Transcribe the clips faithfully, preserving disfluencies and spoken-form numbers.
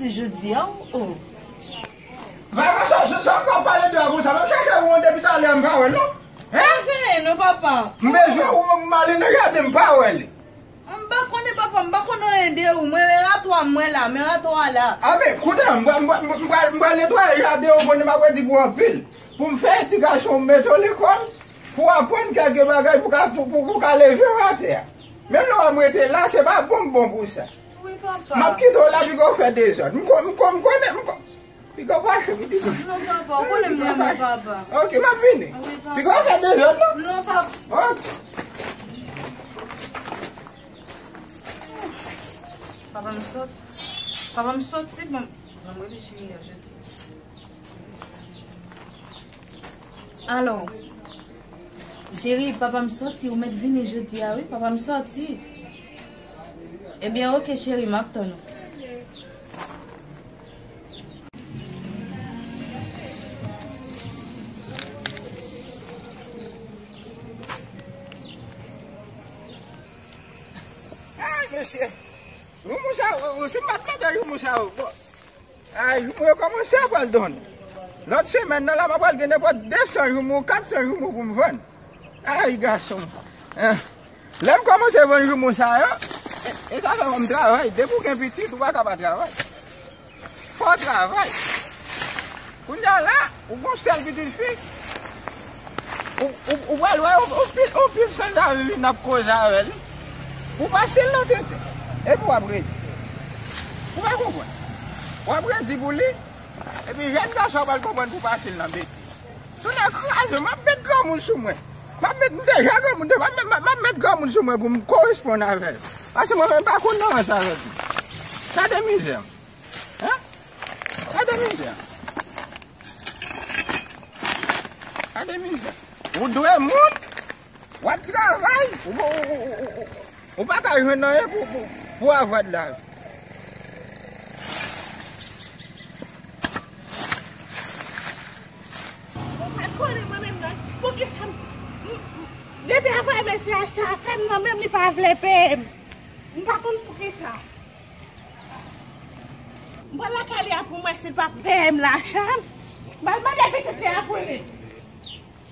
Jodi a, o. Vava, sa, sa, sa w ap pale de a konsa? M ap chache wè w depi talè a, m pa wè l non. Hein? Pa genyen non, papa. M bezwen wè w, m ale nan jaden, m pa wè l. M pa konnen, papa, m pa konn anyen de ou. Mwen, men rato a, mwen la, men rato a la. A, men, koute, m pral, m pral, m pral, m pral netwaye jaden w, konnen m ap redi pou anpil. Pou m fè edikasyon w, m mete w lekòl, pou w aprann kèlke bagay, pou ka, pou, pou, pou ka leve w atè a. Menm lè w wè m rete la, se pa bon m bon pou sa. Wi, papa. M ap kite w la, piga w fè dezòd. M ko-, m ko-, m konnen, m ko-, piga w fache, pitit. Non, papa, ou konnen m renmen papa. Ok, m ap vini. Wi, papa. Piga w fè dezòd, non? Non, papa. Ok. Papa m sot-, papa m soti, bon, bon, m rele cheri a, je te. Alo. Cheri, papa m soti, ou mèt vini jodi a, wi, papa m soti. Ebyen, ok, cheri, m ap tann ou. Ay, mesye. Joumou sa, o, o, si m pa t plante joumou sa, o, bon. Ay, joumou yo kòmanse ap pral donnen. Lòt semèn nan la, m ap pral gen nenpòt de san joumou, kat san joumou pou m vann. Ay, gason. Eh, lè m kòmanse vann joumou sa yo, e, e sa fè m travay. Depi w gen pitit, ou pa ka pa travay. Fò w travay. Kounye a la, ou gon sèl pitit fi. Ou, ou, ou pral wè, ou, ou pil, ou pil sanzavi vin ap koze avè li. Ou pase l nan tenten. Epi w ap redi. Ou pa konprann. W ap redi pou li. Epi jèn gason an pral konprann pou pase l nan betiz. Tounen kraze, m ap met granmoun sou mwen. M ap met, m deja granmoun, m ap met, m ap, m ap met granmoun sou mwen pou m koresponn avè l. Paske mwen menm m pa konn nan rans avèk li. Gade mizè. Hein? Gade mizè. Gade mizè. Ou dwe moun, w ap travay, ou, ou, ou, ou, ou, ou pa ka jwenn anyen pou, pou, pou avwad la. Ou pa konnen mwen menm nan, poukisa m, m, m, depi apre mesye achte a fè m nan menm li pa vle peye m. M pa konn poukisa. M pral lakay li a pou m wè si l p ap peye m lajan m. M al mande pitit li a pou li.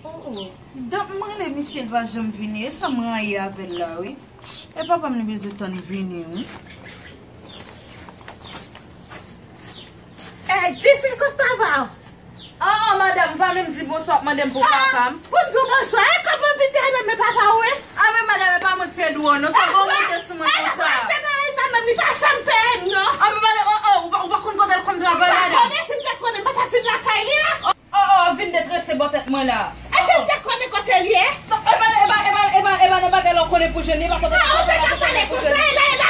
Oh, oh. Donk, m rele misye, l pa janm vini. E sa m rayi avè l la, wi. E papa m li bezwen tann vini, wi. Ey, tifi, kot papa w? Ah, ah, madanm, ou pa menm di bonswa, w ap mande m pou papa m. Pou m di w bonswa, e kòman w vin dèyè nan men papa w, wi? Ah, men madanm, e pa mwen k pèdi w, non, se w monte sou mwen konsa. Madanm, se pa l nan menm, li pa janm peye m, non. Ah, men madanm, oh, oh, ou pa, ou pa konn kote l konn travay, madanm? M pa konnen, si m te konnen, m pa t ap vin lakay li a. Oh, oh, vin detrese bò tèt mwen la. E si m te konnen kote l ye? E pa, e pa, e pa, e pa, e pa nan bagay la w konnen pou jwenn li, e pa kote kote la w konnen pou jwenn li.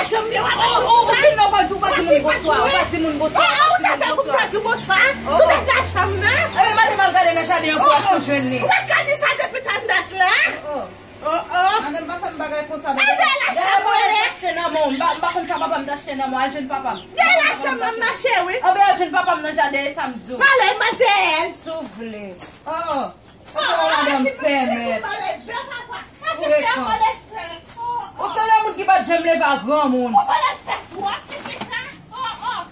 Ou vin la, w pa di, w pa di moun bonswa, w pa di moun bonswa, w pa di moun bonswa. Oh, oh. Sou tèt lachanm nan. E men madanm al gade nan jaden an pou wè si w jwenn li. Ou pa ka di sa depi tann dat la. Oh, oh. Oh, oh. Madanm, pa fè m bagay konsa, dèyè lachanm mwen ye. Dèyè papa m t achte nan men w. M pa, m pa konn sa papa m t achte nan men w. Al jwenn papa m. Dèyè lachanm nan m mache, wi. Anben al jwenn papa m nan jaden, e sa m di w. Pale, mantè. Si w vle. Oh, oh. Oh, oh, madanm, pèmèt. Frekan. Ou sanble moun ki pa t janm leve a granmoun. Ou pale fè twòp, se sa. Oh, oh.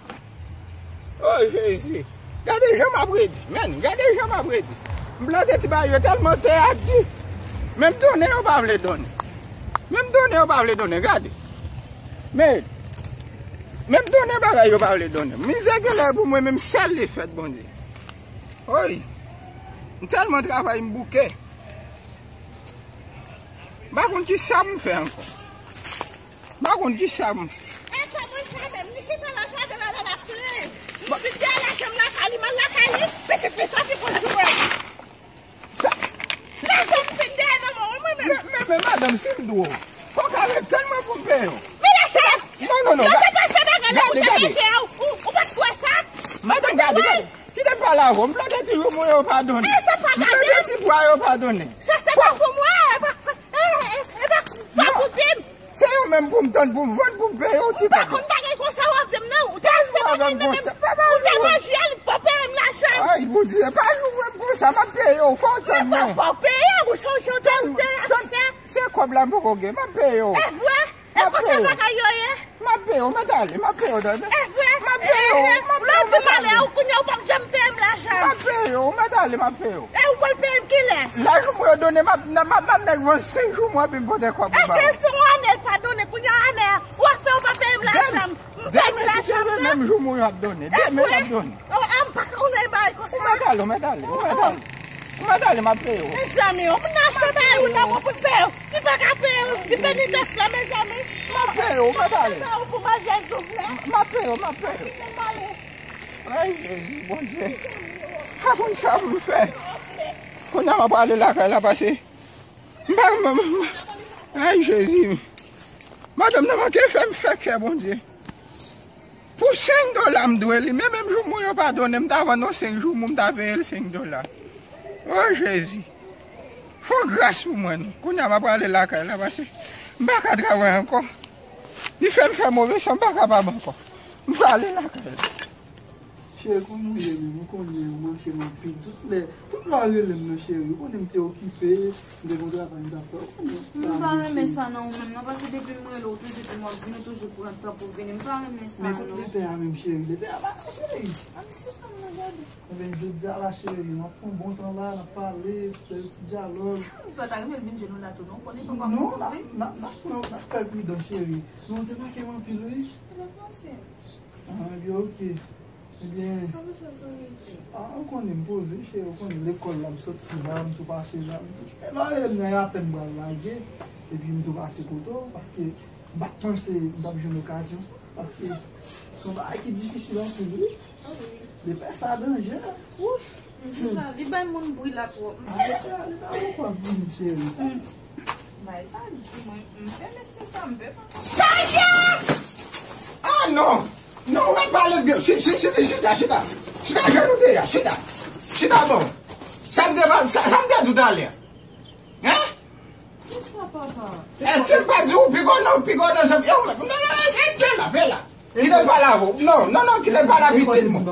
Oh, Jezi. Gade jan m ap redi, menn. Gade jan m ap redi. M plante ti bagay yo tèlman tè a di. Menm donnen yo pa vle donnen. Menm donnen yo pa vle donnen, gade. Men, menm donnen bagay yo pa vle donnen. Mizè genlè pou mwen menm sèl li fèt, Bondye. Oy. M tèlman travay, m bouke. M pa konn ki sa pou m fè ankò. M pa konn ki sa pou m fè. E kòman sa menm? Li chita nan jaden la, nan lapli. Li vin dèyè lachanm lakay li, m al lakay li, pitit li soti pou l jwe. Sa, lachanm vin dèyè nan men w, mwen menm. Men, men, men, madanm, si m di w, fò w ka ret tann mwen pou m peye w. Men lachanm. Non, non, non, yo te pase bagay la pou te manje a, ou, ou pa t kwè sa? Madanm, gade, gade. Kite m pale avè w. M plante ti joumou yo pa donnen. E, sa pa gade. M plante ti pwa yo pa donnen. Sa, se pa pou mwen, e pa, e, e, e pa sa pou di m. Se yo menm pou m tann, pou m vann, pou m peye w ti kòb. Ou pa konn bagay konsa w ap di m, non. Ou te achte bagay nan men m, ou te manje l, fò w peye m lachanm. Ay, Bondye, pa joure m konsa, m ap peye w, fò w tann mwen. E pa fò w peye, ou sonje w te, ou te achte. Se kòb la m poko gen, m ap peye w. E vre? E konsa bagay yo ye? M ap peye w, mèt ale, m ap peye w, tande. E vre? M ap peye w. Lè w di m ale a, ou kounye a ou p ap janm peye m lajan. M ap peye w, ou mèt ale, m ap peye w. E ou pral peye m kilè? Lè jou mwen yo donnen, m ap, m ap, m ap nèk vann senk jou mwen epi m pote kòb ou ba ou. E se yon ane l pa donnen, kounye a ane a, w ap fè ou pa peye m lajan m. M pèdi lajan m nan. Demen, si se demen, menm jou mwen yo ap donnen. Demen l ap donnen. Ou mèt ale, ou mèt ale, ou mèt ale. Ou mèt ale, m ap peye w. Mezanmi, yon moun achte bagay ou nan bon pou l peye w. Li pa ka peye w, di penitans la, mezanmi. M ap peye w, ou mèt ale. Ou pou manje souple. M ap peye w, m ap peye w. Kite m ale. Ay, Jezi, Bondye. A konn sa pou m fè. Kounye a m ap prale lakay la pase. M pa, m, m, m, ay, Jezi. Madanm nan manke fè m fè kè, Bondye. Pou senk dola m dwe li, men menm jou mwen yo pa donnen, m ta vann yon senk jou mwen, m ta peye l senk dola. O Jezi, fè gras pou mwen non. Kounye a m ap prale lakay la, pase m pa ka travay ankò. Li fè m fè move san, m pa kapab ankò. M prale lakay la. Cheri, kòman ou ye menm? Ou konnen ou manke m anpil. Tout lè, tout lè w rele m nan, cheri. Ou konnen m te okipe, m te gon travay m t ap fè. Ou konnen. M pa renmen sa nan ou menm, non, paske depi m rele w, toujou di m w ap vini, ou toujou pran tan pou vini. M pa renmen sa, non. Men kot lepè a menm, cheri? Lepè a pa la, cheri. An, sispann nan gade. Ebyen, jodi a la, cheri, n ap fè yon bon tan la, n ap pale, fè yon ti dyalòg. M pa ta renmen l vin jwenn nou la tou, non. Ou konnen papa m move. Non, n ap, n ap, n ap pran, n ap fè l pridan, cheri. Men ou te manke m anpil, wi. Ebyen, panse. Ah, ebyen, oke. Ebyen. Kòman sa sou regle? Ah, ou konnen m poze, cheri, ou konnen lekòl la, m soti la, m tou pase la, m tou. E lè w rele m nan, e apèn m pral lage, epi m tou pase kote w, paske m pa t panse m t ap jwenn okazyon sa, paske se yon bagay ki difisil anpil, wi. Ah wi. Lepè sa danje. Wouy, m di sa, li bay moun bri la twòp. Ah, lepè a, lepè a poko ap vini, cheri. Hmm. Bay sa, di mwen, m fè mesye sa, m fè pa. Sa ye! Ah non! Non, ou mèt pale byen. Chi-, chi-, chi-, chita, chita. Chita, jan nou te ye a, chita. Chita bon. Sa m te, sa, sa m te di w talè. Hein? Kisa, papa? Èske m pa di w piga w nan, piga w nan zanmi? Yo, non, non, non, kite la, pe la. Kite pale avè w. Non, non, non, kite pale a pitit mwen.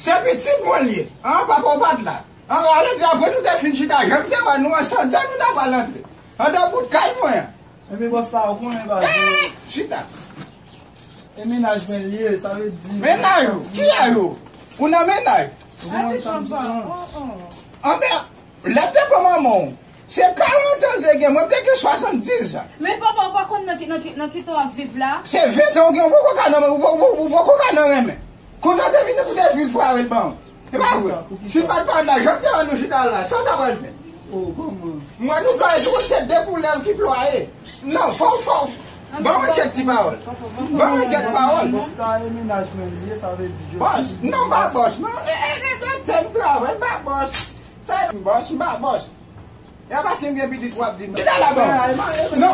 Se pitit mwen li ye. An, papa w pa t la. An, ale di apre nou te fin chita, jan m te wè nou ansanm, jan nou ta pral antre. Anndan bout kay mwen an. Ebyen, bòs la, ou konnen bagay yo. Chita. E mennaj mwen li ye, sa vle di. Mennaj ou? Kiyès yo? Ou nan mennaj? Ou konprann sa m di lan? Anben, lè m te pran manman w, se karant an l te gen, mwen m te gen swasanndiz an. Men papa, ou pa konn nan ki, nan ki, nan ki tan w ap viv la? Se ven tan w gen, ou poko ka nan, ou, ou, ou, ou poko ka nan renmen. Kontan te vini pou se fi l frare l ban w. E pa vre. Si m pa t pale la, jan m te wè nou chita la, sa w ta pral fè? Oh, kòman? M wè nou plwaye, se konn se de koulè ki plwaye. Non, fò, fò. Ban mwen kèk ti pawòl. Ban mwen kèk pawòl. Bòs la e mennaj mwen li ye, sa vle di Jodi. Bòs, non, m pa bòs, non. E, e, e, de tèm travay, m pa bòs. Sa e bòs, m pa bòs. E pa paske m gen pitit w ap di m. Kite la ban. Non.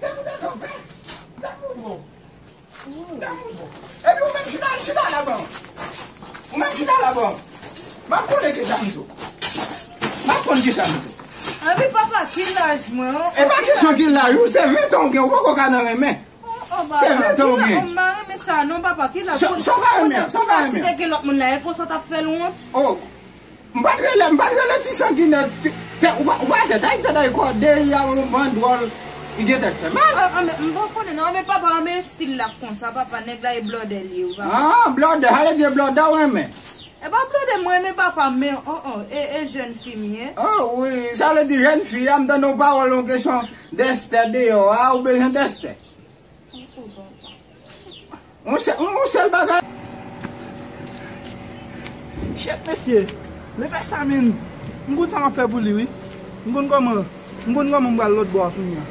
Se pou de kanpe. Epi ou menm chita, chita la ban. Ou menm chita la ban. M ap konnen kisa m di w. M ap konn kisa m di w. Epi papa, ki laj mwen, oh? E pa kesyon ki laj ou, se ven tan w gen, ou poko ka nan renmen. Oh, oh, papa, se ven tan w gen. M pa renmen sa non, papa, ki laj. Sa w pa renmen, sa w pa renmen. Si te gen lòt moun la, e konsa w t ap fè l wont? Oh. M pa t rele, m pa t rele ti sanginè, te, ou pa, ou pa tèt, ay tèt ay kòde, y a yon bandwòl, li gen tèt fè mal. Ah, ah, men m pa konnen non, men papa, men stil la konsa, papa, nèg la e blòdè li ye, papa. Ah, blòdè, sa vle di blòdè w renmen? E pa blòdè m renmen, papa, men, oh, oh, e, e jèn fi m ye. Oh, wi, sa vle di jèn fi a, m tande yon pawòl, yon kesyon dèstè deyò a, ou bezwen dèstè. On sèl, on sèl bagay. Shit, mesye. Lepè sa, men. M konn sa m ap fè pou li, wi. M konn kòman, m konn kòman m pral lòt bò a kounye a.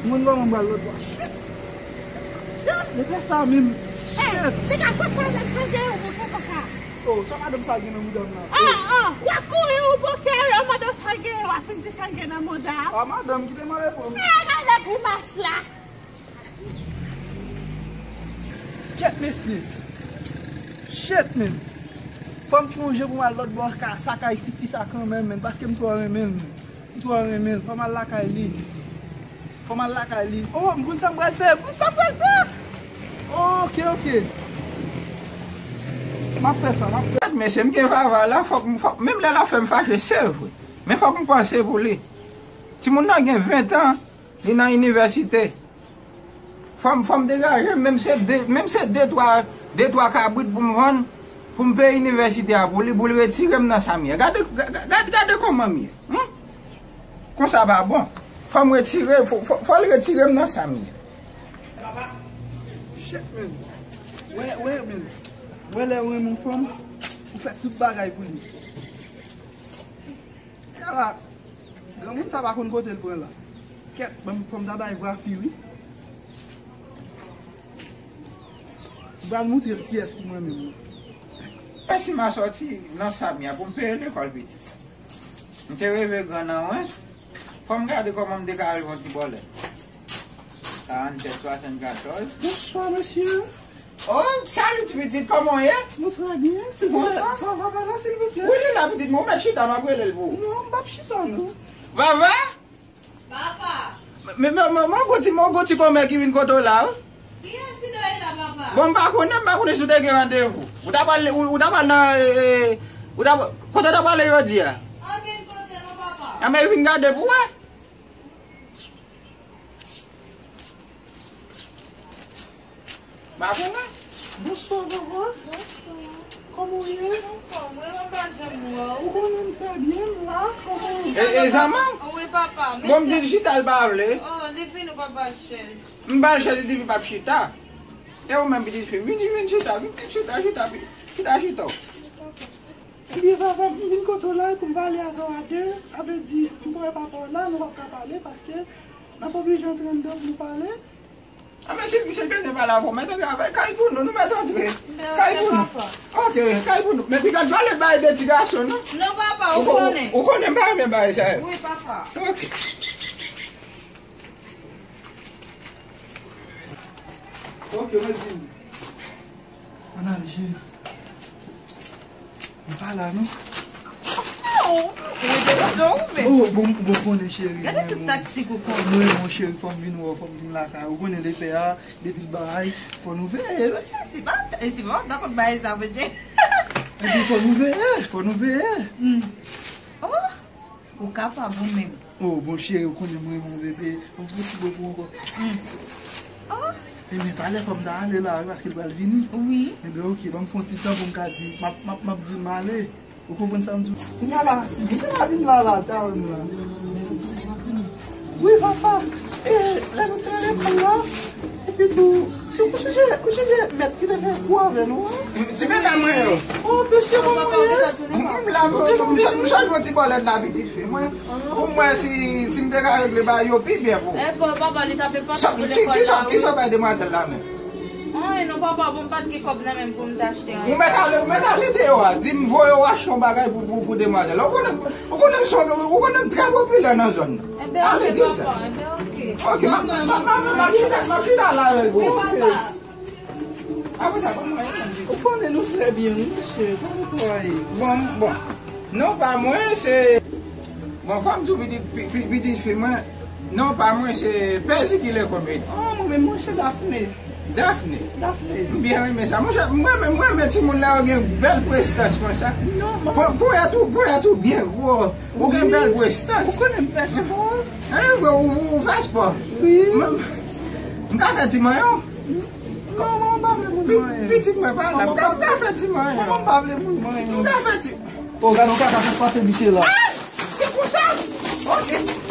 M konn kòman m pral lòt bò a. Shit. Shit, lepè sa, men. Shit. Se ka fè madanm sa gen yon bouke konsa. Oh, sa madanm sa gen nan mouda m la? Ah, ah, w ap kouri, ou bouke, yo, madanm sa gen, w ap fin di sa gen nan mouda. Ah, madanm, kite m ale pou m. Ah, gade grimas la. Kèt mesye. Shit, men. Fò m fè yon jan pou m al lòt bò ka, sa kay tifi sa kanmenm, men, paske m twò renmen l, men. M twò renmen l. Fò m al lakay li. Fò m al lakay li. Oh, m konn sa m pral fè. M konn sa m pral fè. Oh, oke, oke. M ap fè sa, m ap fè. Mesye, m gen vava la, fòk m, fòk, menm lè l ap fè m fache, se vre. Men fòk m panse pou li. Timoun nan gen ven tan, li nan inivèsite. Fò m, fò m degaje m, menm se de, menm se de twa, de twa kabrit pou m vann, pou m peye inivèsite a pou li, pou l retire m nan sa m ye. Gade, ga-, ga-, gade, gade kòman m ye. Hmm? Konsa pa bon. Fò m retire, fò, fò, fò l retire m nan sa m ye. Shit, man. Wè, wè, man. Wè lè w renmen yon fanm, ou fè tout bagay pou li. Kala, granmoun sa pa konn kote l pran la. Kèt, ban m, fò m ta bay vwa fi, wi. M pral moutre l kiyès ki mwen menm. Mèsi m a sòti nan sa m ye a pou m peye lekòl pitit. M te reve gran nan wen. Fò m gade kòman m te ka rive yon ti bòlèt. Karannsenk, swasannkatòz. Bonswa, mesye. Oh, salut, ti pitit, kòman w ye? Nou trè byen. Silvouplè, Vava la, silvouplè. Wi, li la, pitit mwen, ou mèt chita, m ap rele l pou ou. Non, m p ap chita, non. Vava? Papa! Men, men, men, men, gon ti, men, gon ti kòmè ki vin kote w la, wi. Kiyès ki dèyè la, papa? Bon, m pa konnen, m pa konnen si w te gen randevou. Ou ta pral, ou, ou ta pral nan, e, e, ou ta, kote w ta prale jodi a? Ankenn kote non, papa. Anben, vin gade pou w wè. Ba konnen. Bonswa, Vava. Bonswa. Kòman w ye? Anfòm, wi, mwen pa janm wè w. Ou konnen m trè byen, m la. Kòman w ye? E, e zanmi w? Wi, papa. Bon, m di l chita, l pa vle. Oh, li vini, papa, chèz. M ba l chèz, li di li p ap chita. E ou menm, pitit fi m, vin, vin chita, vin, vin chita, chita, chita, chita. Ebyen, Vava, m vin kote w la pou m pale avè w a de. Sa vle di, m kwè papa w la, nou p ap ka pale, paske n ap oblije antre anndan pou nou pale. A, men si, si l bezwen pale avè w, mèt antre avè l. Kay pou nou, nou mèt antre. Kay pou nou. Ok, kay pou nou. Men piga pa pale bay de ti gason, non. Non, papa, ou konnen. Ou konnen m pa renmen bagay sa yo. Wi, papa. Ok. Ok, mwen di. Ann ale, cheri. Li pa la, non. Oh, ou rete nan jan ou menm. Oh, bon, bon, konnen, cheri. Gade tout taktik ou konnen. Mwen, mon cheri, fò m vin wè w, fò m vin lakay. Ou konnen lepè a, depi l bay, fò nou veye. Monchè, si pa, si pa, w dakò bay sa, monchè. Epi fò nou veye, fò nou veye. Hmm. Oh, ou kapab ou menm. Oh, bon, cheri, ou konnen m renmen w, bebe. Yon ti bobo ankò. Hmm. Oh. Ebyen, talè fò m ta ale la, wi, paske l pral vini. Wi. Ebyen, ok, ban m fè yon ti tan pou m ka di, m ap, m ap, m ap di l m ale. Ou konprann sa m di w? Kounya la, si misye pa vin la, la, ta wè m la. Wi, papa. E, lè nou te nan lekòl la, epi tou, si ou chanje, ou chanje mèt ki te fè kou avè nou an. Ti medam mwen yo. Oh, mesye, kòman w ye? Mwen la, m chanje yon ti bòlèt la, pitit fi mwen. Pou mwen, si, si m te ka regle bagay yo pi byen pou ou. Epa, papa, li t ap enpòtan pou lekòl la, wi. Kisa w bay demwazèl la menm? Anyen non, papa, bon, m pa t gen kòb nan men m pou m t achte anyen. Ou mèt ale, ou mèt ale deyò a. Di m voye w achte yon bagay pou, pou, pou demwazèl la. Ou konnen, ou konnen m se, ou konnen m trè popilè nan zòn nan. Ale, di l sa. Enben, ok, papa, enben, ok. Ok, m ap, m ap, m ap, m ap chita, m ap chita la avè l pou ou. Wi, papa. Apre sa, kòman w ye? Ou konnen nou trè byen, wi, mesye. Kòman w ye? Bon, bon. Non, pa mwen, se, bon, fò m di w, pitit, pi-, pi-, pitit fi mwen, non, pa mwen, se Pèzi ki lekòl, pitit. Oh, mwen menm, mwen, se Dafne. Dafne? Dafne. M byen renmen sa. Monchè, mwen menm, mwen renmen timoun la, yo gen bèl prestans konsa. Non, mwen. Pou, pou èt ou, pou èt ou byen gwo, ou gen bèl prestans. Ou konnen m fè spò. Hein, vre, ou, ou, ou fè spò? Wi. Mwen, m ka fè ti manyen w? Non, manman pa vle moun manyen. Pitit mwen pa la. M ka, m ka fè ti manyen. Manman pa vle moun manyen. M ka fè ti. Oh, gade yon kaka k ap pase misye la. Ah! Se konsa? Ok.